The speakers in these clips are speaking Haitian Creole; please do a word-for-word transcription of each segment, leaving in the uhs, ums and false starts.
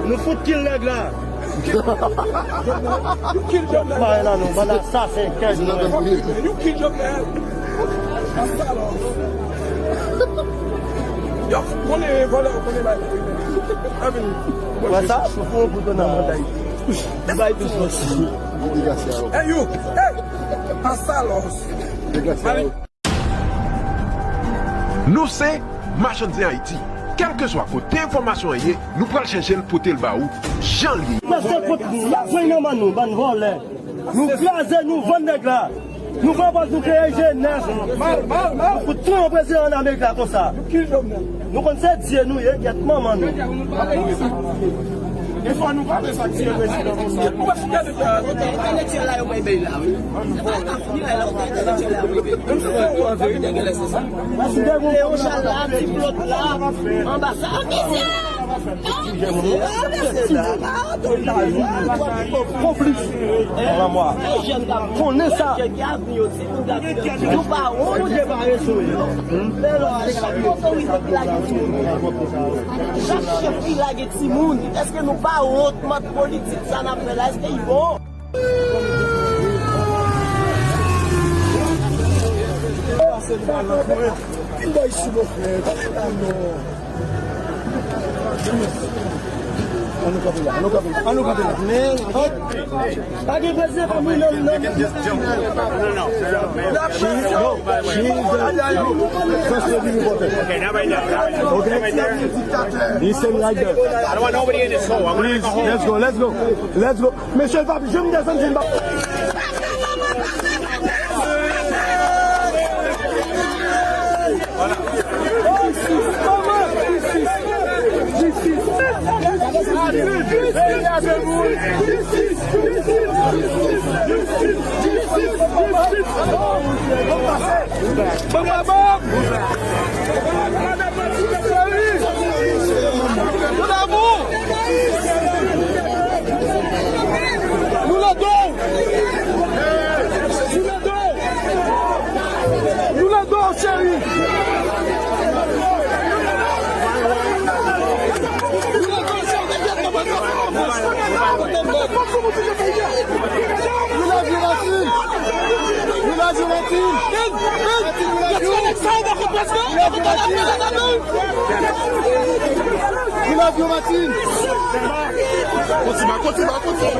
Nou fout kill nèg la. Yo kill Jovenel. Bay la non, bann asasen, kèk nou. Yo kill Jovenel. Asalos. Yo konnen vòlè, yo konnen bay. Wè sa, sou fon pou tonè mantay. Bay plis mèsi. Hey, you. Hey. Asalos. Nou se Machann Zen Ayiti. Kèlkeswa kote enfòmasyon an ye, nou pral chèche l pote l ba ou jan l ye. Pase kont nou, y ap pran nan men nou, bann vòlè. Nou kraze, nou vann nèg la. Nou pran pòz, nou kreye G nèf. Nou fout tou yon prezidan ann Amerik la konsa. Nou konn se Dye nou ye, gyèt manman nou. Defwa nou pa bezwen tire prezidan konsa. Entèlektyèl la yo bay bèy la, wi. Leon Charles la, Ti Claude la, anba sa. Konplis. Konnen sa. Nou pa wont. Chak chèf ki lage timoun, èske nou pa wont? Mòd politik sa n ap fè la, èske li bon? Vin bò isi, mon frè. Ann nou kanpe la, ann nou kanpe la, ann nou kanpe la. Men, pa gen prezidan pa moun nan, nan. She is the first lady reporter. Okay, not right now. Okay? He said like that. I don't want nobody in this hole. I want to make a hole. Let's go, let's go, let's go. Mesye, l p ap janm desann si l pa. Mon amour! Nou nan do w! Nou nan do w! Nou nan do w, cheri! Nou nan do w, cheri! We love you, Martine. We love you, Martine. We love you, Martine. We love you, Martine. Kontinye, kontinye, kontinye.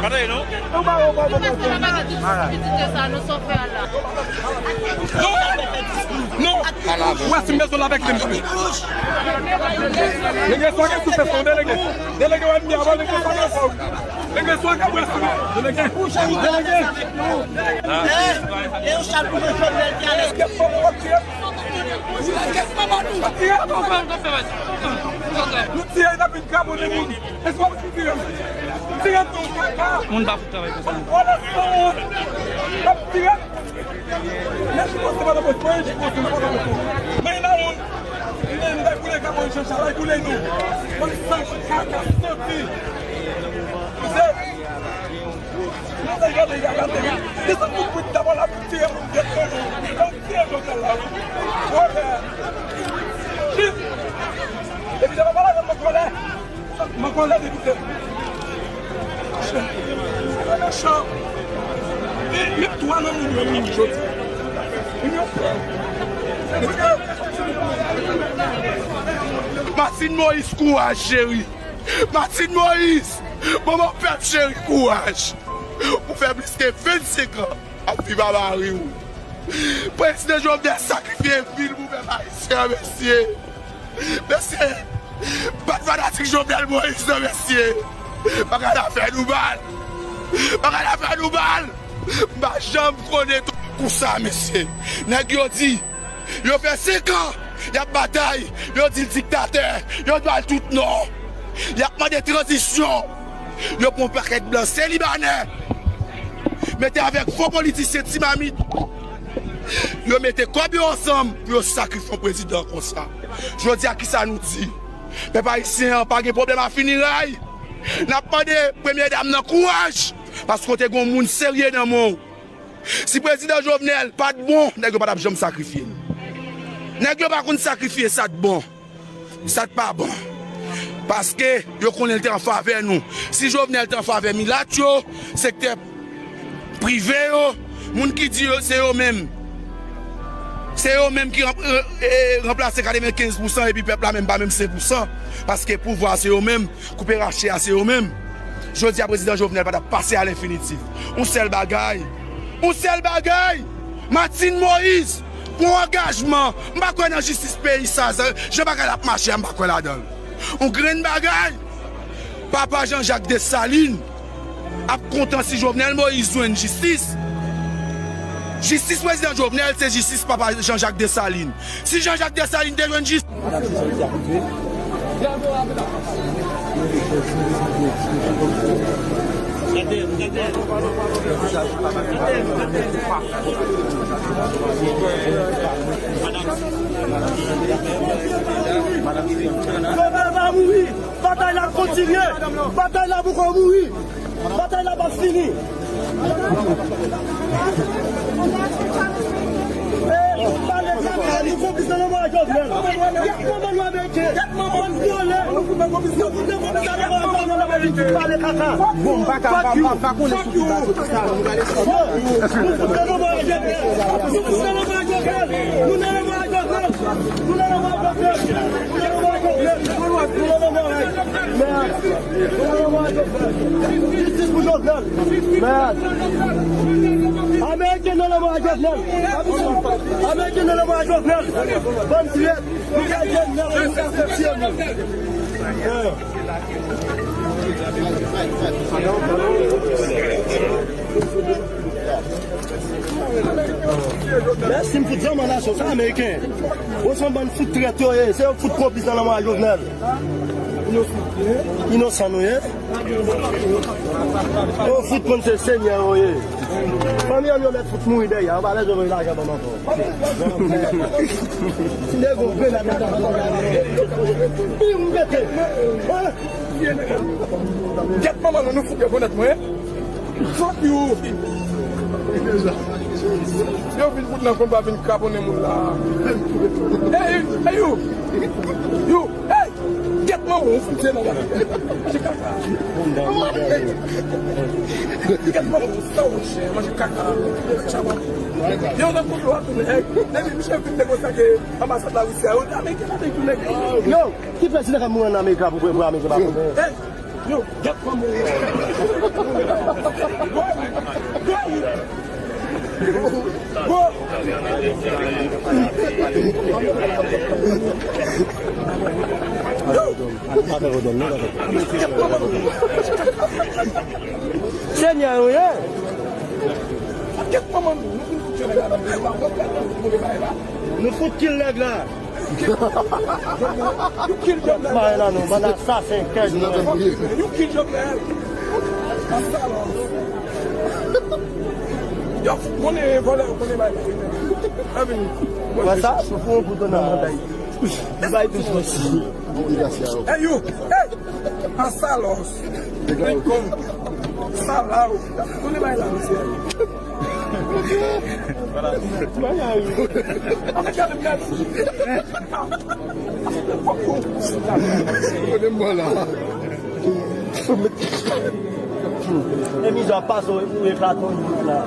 Gade non. Ou pa wè ou pa wè. Non. Non. Ou wè si m bezwen l avèk li m. Nèg yo swa gen sou fè son delege. Delege wè m byen avan nèg yo swa gen fò. Nèg yo swa gen bwè sou. Delege. Delege. E yo chal pou mwen Jovenel ki alè. Kèt manman nou. Kèt manman nou. Nou tiye n ap vin kraponnen moun. Èske w ap tire? Tire tou kaka. Moun pa fout travay konsa. Vòlè san wont. N ap tire. Men si pòs se pa nan pòs mwen, si pòs se pa nan pòs mwen. Men la wont. Men m bay boule kaka Jean Charles, bay boule nou. Bann san kaka santi. Se, nou te gade, gade, gade. Desann tout pwit dabò la pou tire moun gèt nou. Donk tire Jovenel la. Wè. Chif. Epi se pa pale avè m, mwen kòlè. Mwen kòlè depite. Mechan. Mechan. Li, li twa nan moun yo, moun jodi. Moun yo. Martine Moïse, kouraj, cheri. Martine Moïse, manman pèp cheri, kouraj. Ou fè plis ke vennsenk an ap viv a mari w. Prezidan Jovenel sakrifye vi l pou pèp ayisyen an, mesye. Mesye, pa t fanatik Jovenel Moïse, non, mesye. Bagay la fè nou mal. Bagay la fè nou mal. M pa janm konnen tou kou sa, mesye. Nèg yo di, yo fè senk an, y ap batay. Yo di l diktatè. Yo ba l tout non. Y ap mande tranzisyon. Yo pran yon pakèt blan, se libanè. Mete avèk fo politisyen ti mamit. Yo mete kòb yo ansanm pou yo sakrifye yon prezidan konsa. Jodi a, kisa nou di? Pèp ayisyen an pa gen pwoblèm a finiray. N ap mande premye dam nan kouraj, paske w te gen yon moun serye nan men w. Si prezidan Jovenel pa t bon, nèg yo pa t ap janm sakrifye l. Nèg yo pa konn sakrifye sa t bon. Sa t pa bon. Paske yo konnen l te an favè nou. Si Jovenel te an favè milat yo, sektè prive yo, moun ki di yo, se yo menm. Se yo menm ki ranp-, e, e, ranplase katrevenkenz pousan epi pèp la menm pa menm senk pousan. Paske pouvwa se yo menm, koupe rache a se yo menm. Jodi a, prezidan Jovenel pa t ap pase a lenfinitif. Yon sèl bagay. Yon sèl bagay. Martine Moïse, pran angajman. M pa kwè nan jistis peyi sa. Jan bagay la ap mache a, m pa kwè ladan l. Yon grenn bagay. Papa Jean Jacques Dessalines ap kontan si Jovenel Moïse jwenn jistis. Jistis prezidan Jovenel se jistis papa Jean Jacques Dessalines. Si Jean Jacques Dessalines te jwenn jistis, Jovenel va mouri! Batay la ap kontinye! Batay la poko mouri! Batay la p ap fini! Pale kaka, nou konplis nan lanmò a Jovenel. Gèt manman nou ameriken. Gèt manman nou vòlè. Nou fout nan konplis nan lanmò a Jovenel ameriken. Pale kaka. Bon, m pa ka, m pa, m pa, m pa konnen sou ki baze tout sa, nou gade sa. Nou fout nan lanmò a Jovenel. Nou fout nan lanmò a Jovenel. Nou nan lanmò a Jovenel. Nou nan lanmò a Jovenel. Nou nan lanmò a Jovenel. Nou nan lanmò a Jovenel. Mèd. Nou nan lanmò a Jovenel. Jistis pou Jovenel. Mèd. Ameriken nan lanmò a Jovenel. Ameriken nan lanmò a Jovenel. Bann trèt. Nou ka Jovenel, nou ka fè tiye nou. Mèsi, m fout zanmi nasyon, sa ameriken. Ou se yon bann fout trèt yo ye, se yo k fout konplis nan lanmò a Jovenel. Inosan nou ye. Yo fout konn se senyè yo ye. Fanmi an yo mèt fout mouri dèyè, yo pa bezwen voye lajan ban m ankò. Ti nèg yon grenad nan tèt mwen. Pi m pete. Gèt manman nou, nou fout yo bonèt mwen. Fuck you! Yo vin fout nan konba, vin kraponnen moun la. Hey, hey, you! You! Hey! Gèt manman w, fout se nan la. Manje kaka. Gèt manman w, sa w chè, manje kaka. Yo nan konba tou nèg. Depi misye vin negosye ak anbasad Larisi a, yo di Ameriken la te tou nèg. Yo, ki prezidan k ap mouri an Amerik la pou, pou, pou Ameriken pa konnen? Hey! Yo, gèt kòman yo. Go! Go! Senyè, wi, gèt kòman nou fout kil nèg la. You kill Jovenel. Bay la non, bann asasen, kèk nou. You kill Jovenel. Yo, konnen vòlè, konnen bay. Wè sa, nou fè yon bout nan bay. Bay tou sòsi. Hey, you. Hey. Asalos. Kom. Salaw. Konnen bay la, mesye. Kote m bò la. E mizè ap pase ou eklate yon bout la.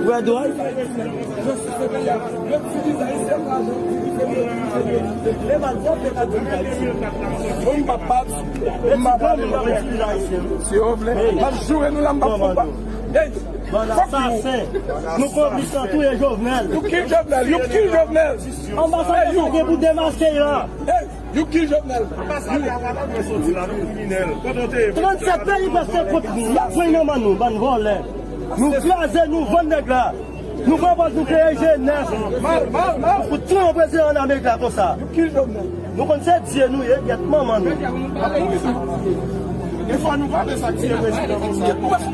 Red White. Bon, m p ap bat, m p ap bat. Si yo vle, m ap joure nou la, m p ap fè pa. Hey, bann asasen. Nou konplis nan touye Jovenel. You kill Jovenel, you kill Jovenel. Anbasadè sa gen pou demaske la. Hey, you kill Jovenel. Anbasadè a pa nan dwe soti la, nou kriminèl. Kote w te ye? Trannsèt peyi prèske kont nou. Y ap pran nan men nou, bann vòlè. Nou kraze, nou vann nèg la. Nou pran pòz nou kreye jenès. Mal, mal, mal. Pou tran prezidan an Amerik la konsa. You kill Jovenel. Nou konn se Dye nou ye, gèt manman nou. Defwa nou pa wè sa k tiye prezidan konsa.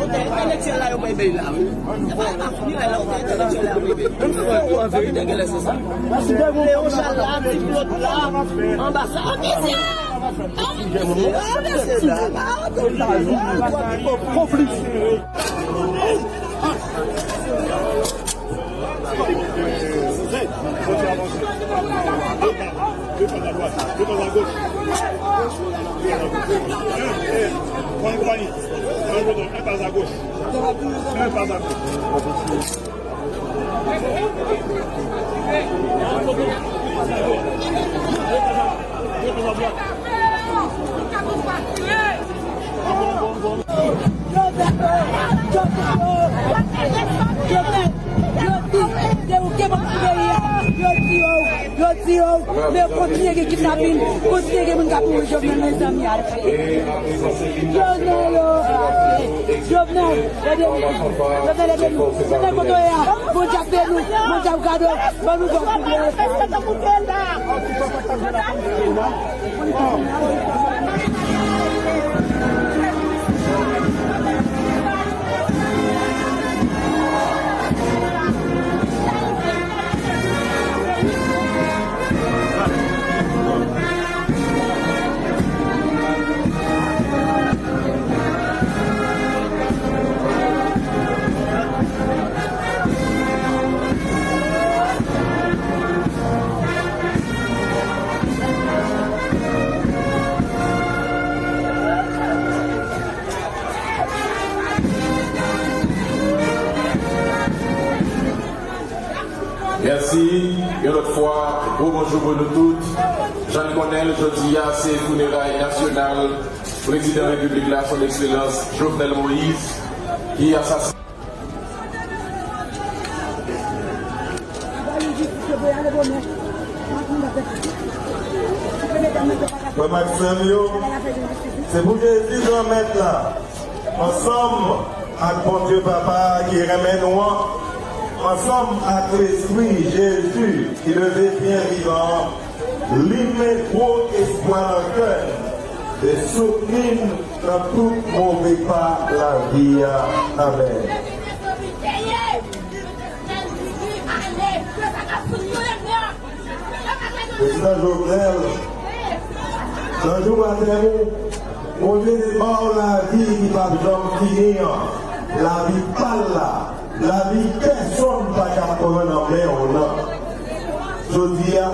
Entèlektyèl la yo bay bay la, wi. Se pa, e pa fini la, entèlektyèl la yo bay bay. Menm si se ou, an verite, genlè se sa. Leon Chalal, ti Claude la, anba sa. Konplis. Deux pas à droite, deux pas à gauche. Un, un, prends une poignée. Un, un, un pas à gauche. Un pas à gauche. Deux pas à droite. Yo di, yo di, yo di, yo di, yo di, men kontinye gen kidnapin, kontinye gen moun k ap mouri, Jovenel, mezanmi, ale. Jovenel, yo, Jovenel, ede nou, Jovenel, ede nou. Jovenel, kote w ye a? Bondye ap beni w, Bondye ap gade w, ban nou bon koute. Mèsi. Yon lòt fwa, gwo bonjou pou nou tout. Jan n konnen l, jodi a se fineray nasyonal prezidan repiblik la, son ekselans Jovenel Moïse, ki asasine. Frè m ak sè m yo, se pou Jezi Granmèt la, ansanm ak Bondye Papa a ki renmen nou an, ansanm ak Lespri Jezi ki leve byen vivan an, limen gwo espwa nan kè n e soutni n nan tout move pa lavi a. Amèn. Prezidan Jovenel, nan jou batèm ou, Bondye te ba w lavi ki p ap janm fini an, lavi pa l la, lavi pèsonn pa ka pran nan men w nan. Jodi a,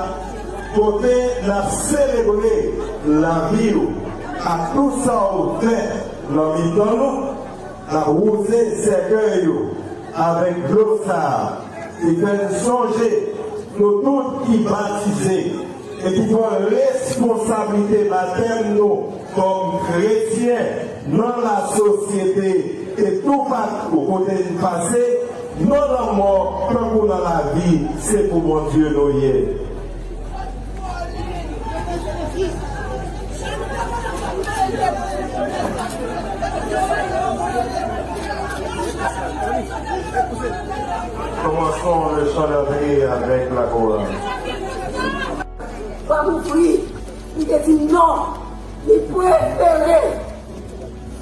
kote n ap selebre lavi w ak tout sa w fè nan mitan nou, n ap wouze sèkèy ou avèk dlo sa a, ki fè n sonje nou tout ki batize, e ki pran responsablite batèm nou kòm kretyen nan lasosyete e toupatou kote n pase, nan lanmò tankou nan lavi, se pou Bondye nou ye. Commençons le chant d'entrée avec la chorale. Pran pou fri, li te di non, li prefere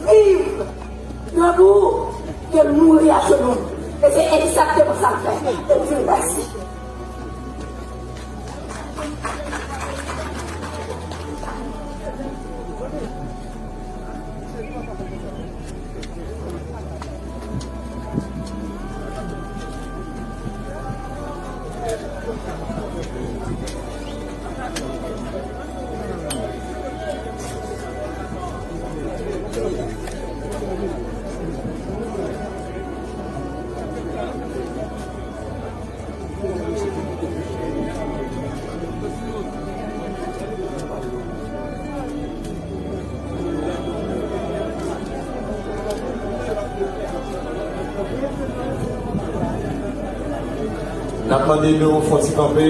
viv nan nou ke l mouri ajenou. E se egzakteman sa l fè. E m di l mèsi. N ap mande nou fè yon ti kanpe.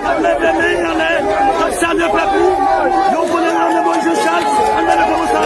N ap leve men anlè, n ap salye pèp nou. Yo konnen nou nan men Moyiz Jan Chal, ann leve men konsa.